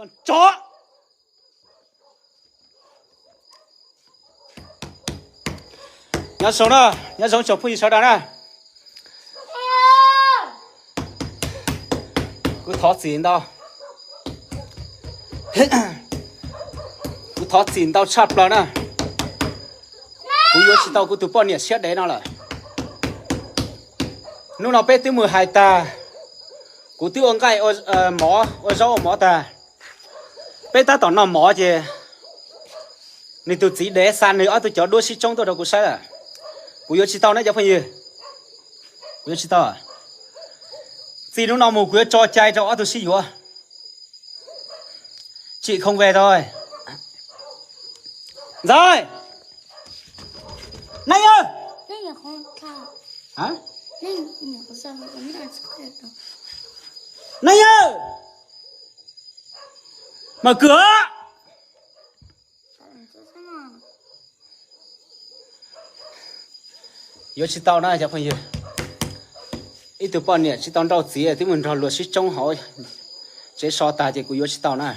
Tsov. Nyob zoo na, nyob zoo tsoom phooj ywg sawv daws na. Kuv thov txim ntau. Kuv thov txim ntau tshaj plaws na. Kuv yuav tsis tau kuv tus poj niam siab dev no lawm. Hnub no peb twb mus hais tag, kuv twb ua nqaij ua mov, ua zaub ua mov tag. Peb tab tom noj mov ces nws tus txiv dev xa nws ob tug cov duab sib tsoob tuaj rau kuv saib lawm. Kuv yuav tsis tau na cov phooj ywg. Kuv yuav tsis tau. Txij hnub no mus kuv yuav tso cai rau ob tug sib yuav. Chịu không về thôi. Ntxawm. Neej yawg. Neej yawg. Mas kwv. Yuav tsis tau na cov phooj ywg. Ib tug poj niam tsis tau nrauj txiv twb mus nrog luag sib tsoob hauv tsev so tag ces kuv yuav tsis tau na.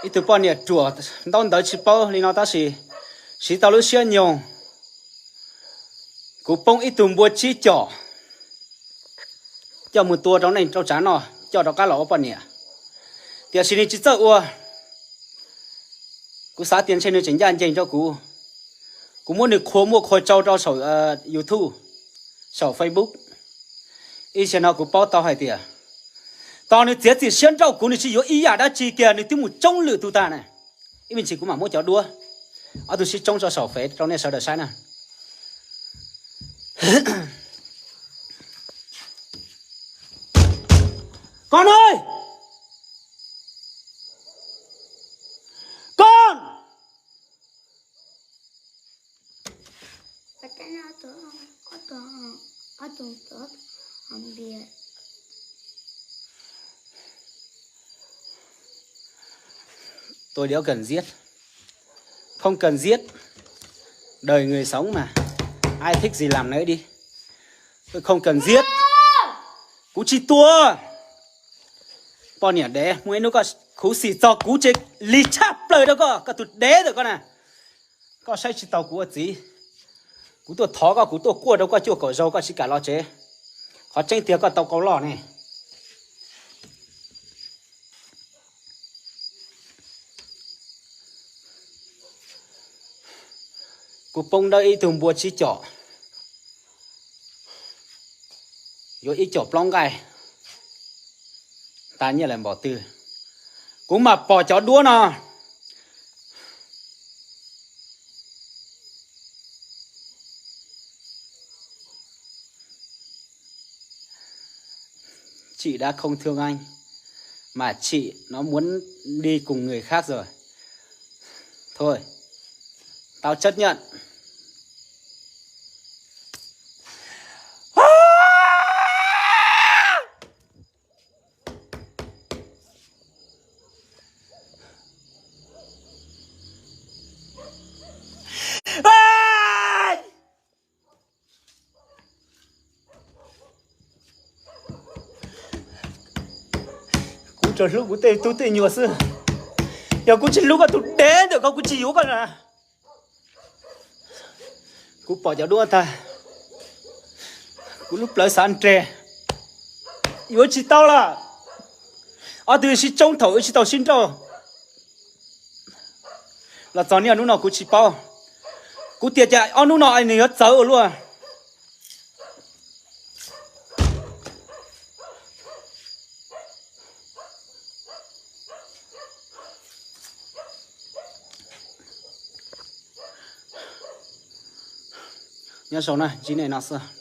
Ib tug poj niam ruam ntaub ntawv tsis paub li no tab sis siv tau lub siab nyoog. Kuv poob ib tug npua tsib com coj mus tua rau neej rau tsav noj coj rov qab los ua poj niam. Tiam sis nws tsis txawj ua. Kuv xav tias ntshe nws tseem ncaj ncees rau kuv. Kuv muab nws qhua muaj qhua tsau rau saum YouTube, saum Facebook. Ib zaug no kuv paub tau hais tias tos nws txiav txim siab nrauj kuv, nws tsis yuav ib yam dab tsi kiag, nws twb mus tsoob lwm tus tag na. Ib me ntsis kuv mam muab cov duab, ob tug sib tsoob tso saum fev rau nej sawv daws saib na. Con ơi! Con! Tôi đéo cần giết. Không cần giết. Đời người sống mà. Ai thích gì làm nấy đi. Tôi không cần giết. Kuv tsis tua. Poj niam dev, muaj ib hnub koj khuv xim txog kuv ces lig tshaj plaws rau koj, koj tus dev ntawm koj na. Koj saib tsis taus kuv ua txiv. Kuv tuaj thov koj, kuv tuaj kuaj rau koj cuaj kaum zaus koj tsis kam los tsev. Qhov tseeb tiag koj tau qau loj ne. Kuv poob dawb ib tug npua tsib com, yuav ib com plaub nqaij, tas nyiaj lawm npaum twg. Kuv mam pom cov duab no. Chị đã không thương anh, mà chị nó muốn đi cùng người khác rồi. Thôi, tao chấp nhận. Kuv tsuas hlub kuv tej tub tej nyuam xwb. Yog kuv tsis hlub koj tus dev ntawm koj kuv tsis yuav koj na. Kuv pom cov duab tag, kuv lub plawv xav nres, yuav tsis tau lawm. Ob tug sib tsoob thaum wb tsis tau sib nrauj los txog niaj hnub no kuv tsis paub. Kuv tias cas ob hnub no nws yuav txawv ua luaj. Nyob zoo na, ntsib nej no xwb.